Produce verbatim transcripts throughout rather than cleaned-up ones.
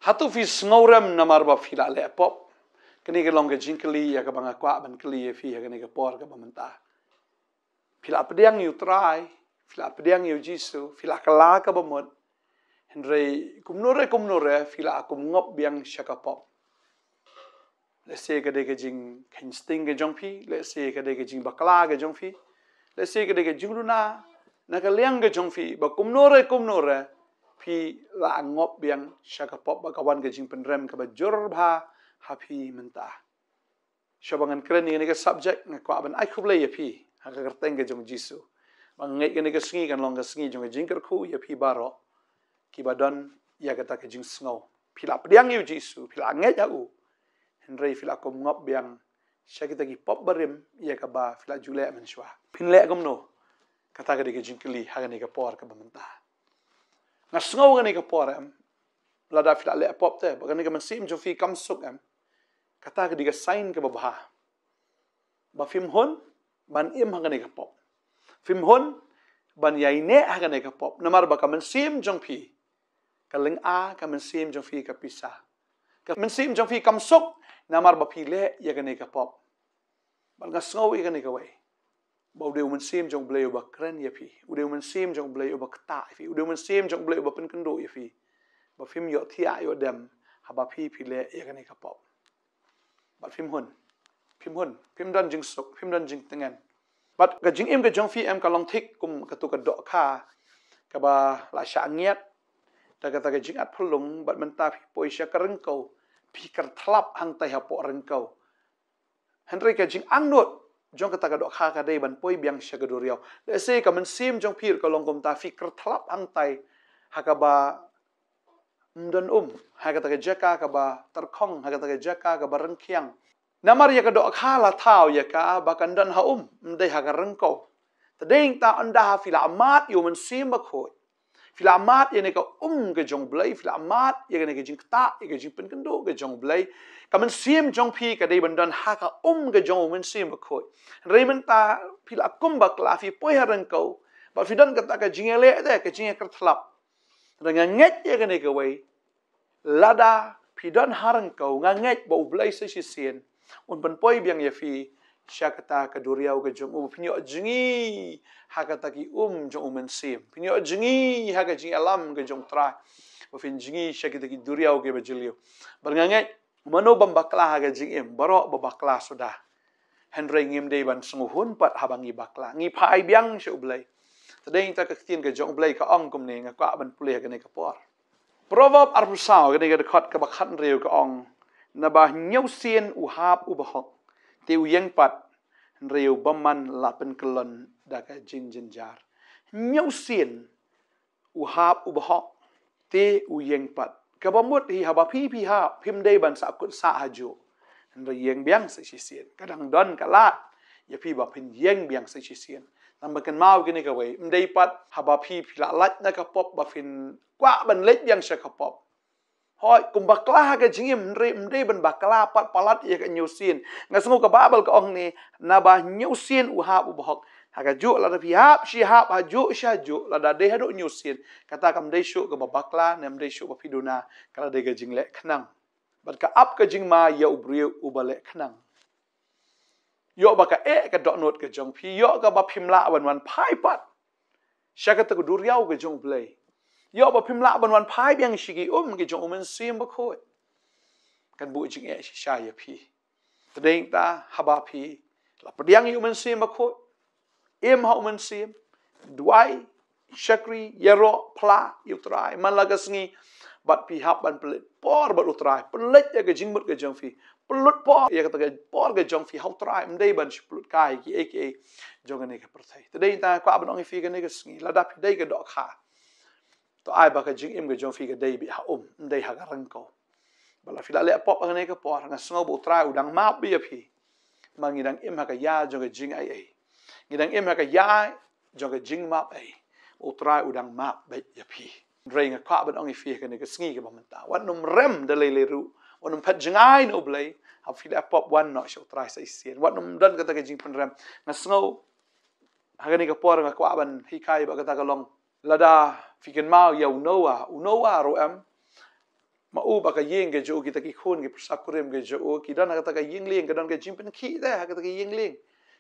Hato phi sngewrem namar ba phi la leh pop? Kane ka long ka jingkylli ïa kaba nga kwah ban kylli ïa phi ha kane ka por kaba mynta. Phi la pdiang ïa u Trai, phi la pdiang ïa u Jisu, phi la kylla kaba mut. Hynrei kumno re kumno re phi la kum ngop biang sha ka pop. Lehse ka dei ka jingkheiñ sting ka jong phi, lehse ka dei ka jingbakla ka jong phi, lehse ka dei ka jingduna na ka liang ka jong phi, ba kumno re kumno re phi la ngop biang sha ka pop, ba ka wan ka jingpynrem kaba jur bha ha phi mynta. Shuwa ba ngan kren ïa kane ka subject, nga kwah ban ai khublei ïa phi ha ka kyrteng ka jong Jisu. Ba nga ngeit kane ka sngi kan long ka sngi jong ka jingkyrkhu ïa phi baroh kiba don ïa kata ka jingsngew. Phi la pdiang ïa u Jisu, phi la ngeit ha u. Hynrei phi la kum ngop biang sha kita ki pop barim ïa kaba phi la ju leh mynshuwa. Phin leh kumno? Kata ka dei ka jingkylli ha kane ka por kaba mynta. Nga sngew kane ka por em, lada phi la leh pop te, ba kane ka mynsiem jong phi kam suk em, kata ka dei ka sign kaba bha ba phim hun ban im ha kane ka pop. Phim hun ban ïaineh ha kane ka pop namar ba ka mynsiem jong phi ka lynga, ka mynsiem jong phi ka pisa. Ka mynsiem jong phi kam suk namar ba phi leh ïa kane ka pop. Bad nga sngew ïa kane kawei, ba u dei u mynsiem jong u Blei uba kren ïa phi, u dei u mynsiem jong u Blei uba ktah ïa phi, u dei u mynsiem jong u Blei uba pynkynduh ïa phi ba phim ïoh thiah ïoh dem haba phi phi leh ïa kane ka pop. Bad phim hun, phim hun, phim don jingsuk, phim don jingtngen. Bad ka jingim ka jong phi em ka long thik kum katu ka dohkha kaba la shah ngiat da kata ka jingat phyllung, bad mynta phi poi sha ka ryngkew, phi kyrthlap hangtai hapoh ryngkew. Hynrei ka jingangnud jong kata ka dohkha ka dei ban poi biang sha ka duriaw. Lehse ka mynsiem jong phi ruh ka long kumta, phi kyrthlap hangtai ha kaba ym don um, ha kata ka jaka kaba tyrkhong, ha kata ka jaka kaba ryngkhiang. Namar ïa ka dohkha la thaw ïa ka ba kan don ha um, ym dei ha ka ryngkew. Te dei nangta ynda ha phi la mad ïa u Mynsiem Bakhuid, phi la mad ïa kane ka um ka jong u Blei, phi la mad ïa kane ka jingktah, ïa ka jingpynkynduh ka jong u Blei, ka mynsiem jong phi ka dei ban don ha ka um ka jong u Mynsiem Bakhuid. Hynrei mynta phi la kum bakla, phi poi ha ryngkew, bad phi don kata ka jingïaleh te, ka jingïakyrthlap. Hynrei nga ngeit ïa kane kawei, lada phi don ha ryngkew, nga ngeit ba u Blei sa shisien un pynpoi biang ïa phi sha kata ka duriaw ka jong u, ba phin ïoh jngi ha kata ki um jong u Mynsiem, phin ïoh jngi ha ka jingïalam ka jong u Trai, ba phin jngi sha kita ki duriaw kiba jylliew. Bad nga ngeit mano bym bakla ha ka jingim, baroh ba bakla suda. Hynrei ngim dei ban sngewhun pat haba ngi bakla, ngi phai biang sha u Blei. Te dei nangta ka ktien ka jong u Blei ka ong kumne, nga kwah ban pule ha kane ka por. Proverb arphew saw, kane ka dkhot kaba khathynriew ka ong, naba hynñiewsien u hap u bahok, te u ïeng pat, hynrei u bymman la pynkyllon da ka jingjynjar. Hynñiewsien u hap u bahok, te u ïeng pat. Kaba mut hi haba phi phi hap, phim dei ban sah kut sah hajuh. Hynrei ïeng biang sa shisien. Ka dang don ka lad ïa phi ba phin ïeng biang sa shisien. Tang ba kynmaw kine kawei, ym dei pat haba phi phi la lait na ka pop ba phin kwah ban leit biang sha ka pop. Hooid, kum bakla ha ka jingim, hynrei ym dei ban bakla pat palat ïa ka hynñiewsien. Nga sngew ka Baibl ka ong ne, naba hynñiewsien u hap u bahok. Ha kajuh lada phi hap shi hap, hajuh shi hajuh, lada dei haduh hynñiewsien, kata kam dei shuh kaba bakla, ne ym dei shuh ba phi duna, ka la dei ka jingleh khnang. Bad ka ap ka jingma ïa u briew uba leh khnang. Ïoh ba ka eh ka dohnud ka jong phi, ïoh kaba phim lah ban wan phai pat sha kata ka duriaw ka jong u Blei. Ïoh ba phim lah ban wan phai biang sha ki um ki jong u Mynsiem Bakhuid, kan buh jingeh shisha ïa phi. Te dei nangta haba phi la pdiang ïa u Mynsiem Bakhuid, im ha u Mynsiem, duwai, shakri, ïaroh, phla ïa u Trai man la ka sngi, bad phi hap ban pynleit por bad u Trai, pynleit ïa ka jingmut ka jong phi, pynlut por ïa kata ka por ka jong phi ha u Trai, ym dei ban shu pynlut kai kiei kiei jong kane ka pyrthei. Te dei nangta kwah ban ong ïa phi kane ka sngi, lada phi dei ka dohkha, to ai ba ka jingim ka jong phi ka dei beit ha um, ym dei ha ka ryngkew. Ba la phi la leh pop ha kane ka por, nga sngew ba u Trai u dang map beit ïa phi. Ma ngi dang im ha ka ïa jong ka jingaiei. Ngi dang im ha ka ïa jong ka jingmap ei. U Trai u dang map beit ïa phi. Hynrei nga kwah ban ong ïa phi ha kane ka sngi kaba mynta, wat nym rem da lei lei ruh, wat nym phet jngai na u Blei. Haba phi leh pop, wan noh sha u Trai sa shisien, wat nym don kata ka jingpynrem. Nga sngew ha kane ka por nga kwah ban hikai bad kata ka long, lada phi kynmaw ïa u Noah, u Noah ruh em, ma u ba ka ïing ka jong u, kita ki khun ki pyrsa kurim ka jong u ki don ha kata ka ïing lieng, ka don ka jingpynkhih te ha kata ka ïing lieng.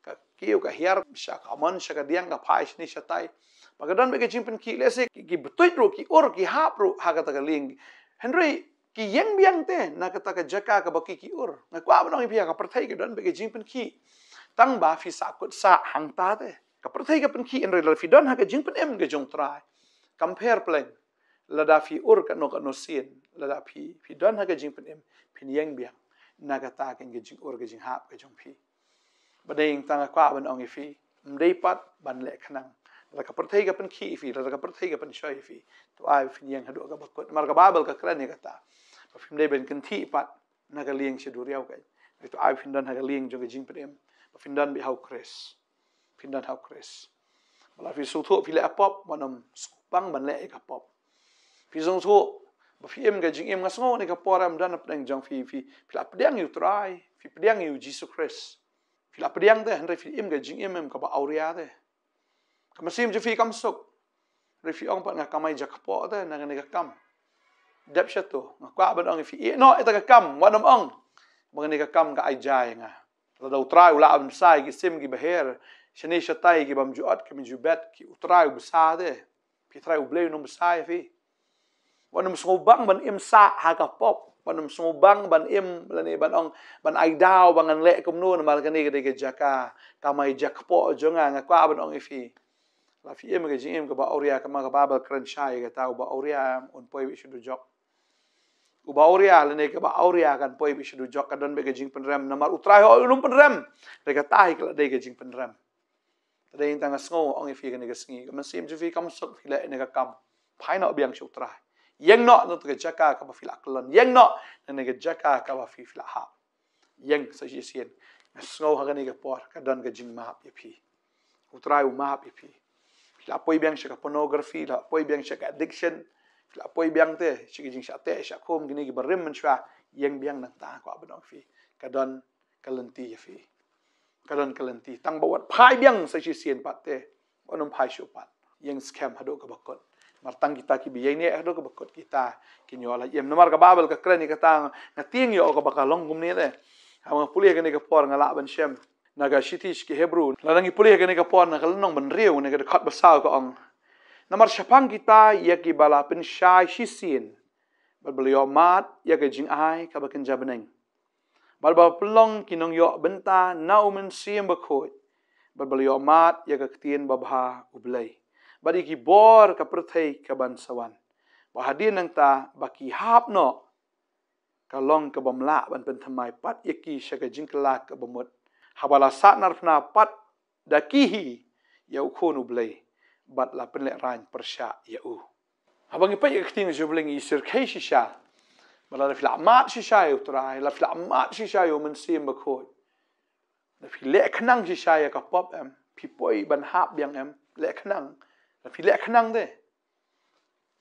Ka kiew ka hiar sha ka mon sha ka diang, ka phai shane shatai. Ba ka don beit ka jingpynkhih, lehse ki, ki btuit ruh, ki ur, ki hap ruh ha kata ka lieng. Hynrei ki ïeng biang te na kata ka jaka kaba ki, ki ur. Nga kwah ban ong ïa phi, ha ka pyrthei ka don beit ka jingpynkhih. Tang ba phi sahkut sah hangta te. Ka pyrthei ka pynkhih, hynrei lada phi don ha ka jingpynim ka jong U Trai, kam pher pleng. Lada phi ur kano kano sien, lada phi, phi don ha ka jingpynim, phin ïeng biang na kata ka, ka jingur ka jinghap ka jong phi. Ba dei tang nga kwah ban ong ïa phi, ym dei pat ban leh khnang. Lada ka pyrthei ka pynkhih ïa phi, lada ka pyrthei ka pynshoi ïa phi, to ai phin ïeng haduh kaba kut. Namar ka Baibl ka kren ïa kata, ba phim dei ban kynthih pat na ka lieng sha duriaw ka. Hynrei to ai phin don ha ka lieng jong ka jingpynim, ba phin don beit ha U Khrist. Phin don ha U Khrist. Ba lada phi sngewthuh phi leh pop, wat nym sngewbang ban leh ïa ka pop. Phi sngewthuh ba phi im ka jingim, nga sngew kane ka por ym don hapdeng jong phi, phi, phi la pdiang ïa U Trai, phi pdiang ïa U Jisu Khrist. Phi la pdiang te, hynrei phi im ka jingim, im kaba awria te. Ka mynsiem jong phi kam suk. Hynrei phi ong pat, nga kamai jakpoh te na kane ka kam. Dep shato, nga kwah ban ong ïa phi, ïeh noh ïa kata ka kam, wat nym ong ba kane ka kam ka ai ja ïa nga. Lada U Trai u lah ban bsa ïa ki sim kiba her, shane shatai ki bym ju ot, ki bym ju bet, ki U Trai u bsa te. Phi, U Trai U Blei un ym bsa ïa phi. Wat nym sngewbang ban im sah ha ka pop. Wat nym sngewbang ban im lane ban ong, ban ai daw ba ngan leh kumno namar kane ka dei ka jaka kamai jakpoh jong nga. Nga kwah ban ong ïa phi, lada phi im ka jingim kaba awria, kaba ka Baibl kren shai ïa kata, uba awria un poi beit sha dujok. Uba awria lane kaba awria kan poi beit sha dujok, ka don beit ka jingpynrem. Namar U Trai ho un ym pynrem. Hynrei kata hi ka la dei ka jingpynrem. Te dei tang nga sngew ong ïa phi kane ka sngi, ka mynsiem jong phi kam suk phi leh kane ka kam. Phai noh biang sha U Trai. Ïeng noh na kata ka jaka kaba phi la kyllon. Ïeng noh na kane ka jaka kaba phi, phi la hap. Ïeng sa shisien. Nga sngew ha kane ka por ka don ka jingmap ïa phi. U Trai u map ïa phi. Phi la poi biang sha ka pornography, la poi biang sha ka addiction, phi la poi biang te sha ki jingshah teh shah khum, kine kiba rim mynshuwa. Ïeng biang nangta, kwah ban ong ïa phi, ka don ka lynti ïa phi. Ka don ka lynti. Tang ba wat phai biang sa shisien pat te. Wat nym phai shuh pat. Ïeng skhem haduh kaba kut. Namar tang kita kiba ïeng ne haduh kaba kut, kita kin ïoh la im. Namar ka Baibl ka kren ïa kata, nga tieng ïoh kaba ka long kumne te. Haba nga pule kane ka por nga lah ban shem na ka shithi sha ki Hebru. Lada ngi pule kane ka por na ka lynnong ba hynriew, na ka dkhot ba saw, ka ong: Namar shaphang kita ïa kiba la pynshai shisien, bad ba la ïoh mad ïa ka jingai kaba kynja bneng, bad ba pynlong ki nongïoh bynta na U Mynsiem Bakhuid, bad ba la ïoh mad ïa ka ktien babha U Blei, bad ïa ki bor ka pyrthei kaban sa wan, ba hadien nangta ba ki hap noh, ka long kabym lah ban pynthymmai pat ïa ki sha ka jingkylla kaba mut, haba la sahnarphna pat da ki hi ïa U Khun U Blei, bad la pynlehraiñ pyrshah ïa u. Haba ngi peit ïa ka ktien jong U Blei ngi syrkhei shisha ba lada phi la mad shisha ïa U Trai, lada phi la mad shisha ïa U Mynsiem Bakhuid, lada phi leh khnang shisha ïa ka pop, em, phi poi ban hap biang, em, leh khnang. Lada phi leh khnang te,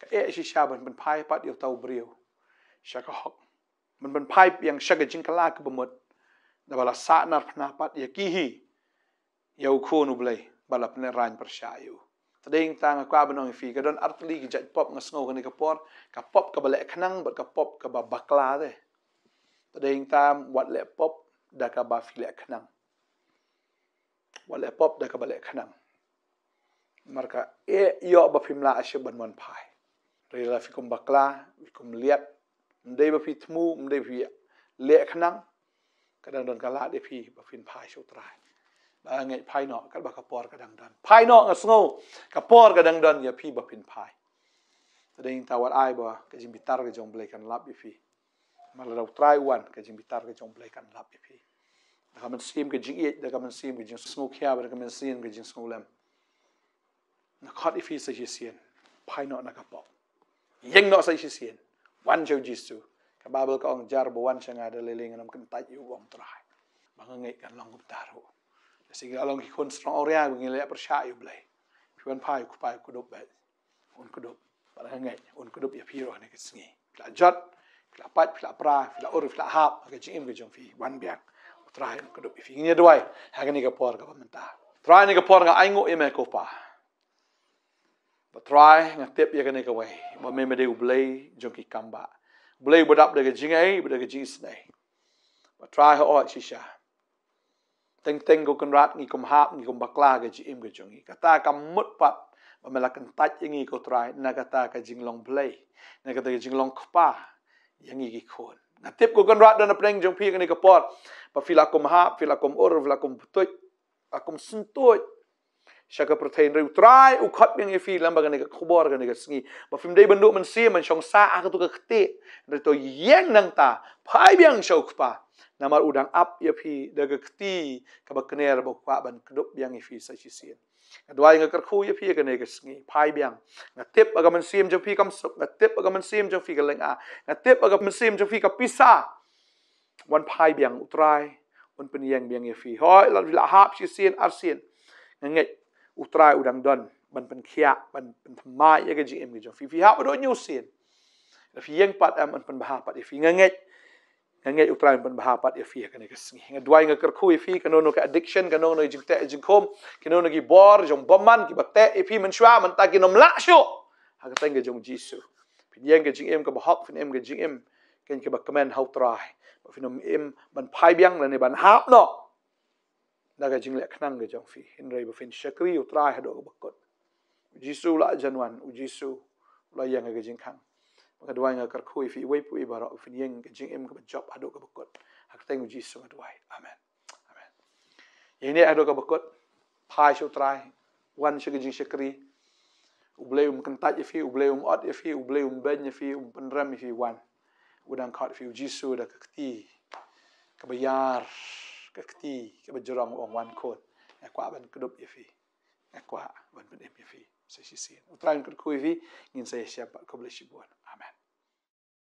ka eh shisha ban pynphai pat ïa uta u briew sha ka hok, ban pynphai biang sha ka jingkylla kaba mut, da ba la sahnarphna pat ïa ki hi ïa U Khun U Blei, bad la pynlehraiñ pyrshah ïa u. Te dei tang nga kwah ban ong ïa phi, ka don artylli ki jait pop, nga sngew kane ka por, ka pop kaba leh khnang bad ka pop kaba bakla te. Te dei tang wat leh pop da kaba phi leh khnang. Wat leh pop da kaba leh khnang. Namar ka eh ïoh ba phim lah shuh ban wan phai. Hynrei lada phi kum bakla, phi kum liat, ym dei ba phi thmu, ym dei ba phi leh khnang, ka dang don ka lad ïa phi ba phin phai sha U Trai. Ba nga ngeit, phai noh, katba ka por ka dang don. Phai noh, nga sngew ka por ka dang don ïa phi ba phin phai. Te dei tang wat ai ba ka jingbitar ka jong U Blei kan lap ïa phi. Namar lada U Trai u wan, ka jingbitar ka jong U Blei kan lap ïa phi. Da ka mynsiem ka jingïeit, da ka mynsiem ka jingsngewkhia, bad da ka mynsiem ka jingsngewlem, nga khot ïa phi sa shisien, phai noh na ka pop. Ïeng noh sa shisien. Wan sha U Jisu. Ka Baibl ka ong, jar ba wan sha nga da lei lei ngan ym kyntait ïa u, ong U Trai. Ba nga ngeit kan long kumta ruh. Lehse ngi la long ki khun strong awria ba ngi leh pyrshah ïa U Blei. Phi wan phai, U Kpa u kdup beit. Un kdup. Bad nga ngeit un kdup ïa phi ruh ha kane ka sngi. Phi la jot, phi la pait, phi la pra, phi la ur, phi la hap ha ka jingim ka jong phi, wan biang. U Trai un kdup ïa phi. Ngin ïa duwai ha kane ka por kaba mynta. Trai, ha kane ka por nga ainguh ïa me ko Pa. Bad Trai, nga tip ïa kane kawei, ba me me dei U Blei jong ki kam bah. Blei ba dap da ka jingai, ba da ka jingisnei. Ba Trai ha oi shisha. Teng teng ko Kynrad ngi kum hap, ngi kum bakla ka jingim ka jong ngi. Kata ka mut pat ba me la kyntait ïa ngi ko Trai na kata ka jinglong Blei, na kata ka jinglong kpa ïa ngi ki khun. Nga tip ko Kynrad don na pdeng jong phi kane ka por ba phi la kum hap, phi la kum ur, phi la kum btuit, la kum syntuit sha ka pyrthei, hynrei u Trai u khot biang ïa phi lem bad kane ka khubor kane ka sngi ba phim dei ban duh mynsiem ban shong sah ha kato ka ktieh, hynrei to ïeng nangta, phai biang sha u Kpa. Namar u dang ap ïa phi da ka kti kaba kner ba u kwah ban kdup biang ïa phi sa shisien. Nga duwai nga kyrkhu ïa phi kane ka sngi, phai biang. Nga tip ba ka mynsiem jong phi kam suk, nga tip ba ka mynsiem jong phi ka lynga, nga tip ba ka mynsiem jong phi ka pisa. Wan phai biang, u Trai un pynïeng biang ïa phi. Hooid, lada phi la hap shisien arsien, nga ngeit u Trai u dang don ban pynkhiah, ban pynthymmai ïa ka jingim ka jong phi. Phi hap haduh hynñiew sien. Lada phi ïeng pat em un pynbha pat ïa phi. Nga ngeit, nga ngeit u Trai un pynbha pat ïa phi ha kane ka sngi. Nga duwai nga kyrkhu ïa phi, kano kano ka addiction, kano kano ka jingteh jingkhum, kano kano ki bor jong bymman kiba teh ïa phi mynshuwa, mynta kin ym lah shuh ha ka kyrteng ka jong u Jisu. Phin ïeng ka jingim kaba hok, phin im ka jingim kaba kmen ha u Trai. Ba phin ym im ban phai biang lane ban hap noh na ka jingleh khnang ka jong phi, hynrei ba phin shakri u Trai haduh kaba kut. U Jisu u la jan wan, u Jisu u la ïeng ha ka jingkhang. Nga duwai nga kyrkhu ïa phi uwei pa uwei baroh, ba phin ïeng ka jingim kaba jop haduh kaba kut. Ha ka kyrteng u Jisu nga duwai. Amen. Amen. Ïa kine haduh kaba kut, phai sha u Trai, wan sha ka jingshakri. U Blei um kyntait ïa phi, u Blei um ot ïa phi, u Blei um beiñ ïa phi, um pynrem ïa phi, wan. U dang khot ïa phi u Jisu da ka kti kaba ïar, ka kti kaba jrong, u ong, wan khun, nga kwah ban kdup ïa phi, nga kwah ban pynim ïa phi sa shisien. U Trai un kyrkhu ïa phi, ngin sa ïashem pat. Khublei shibun. Amen.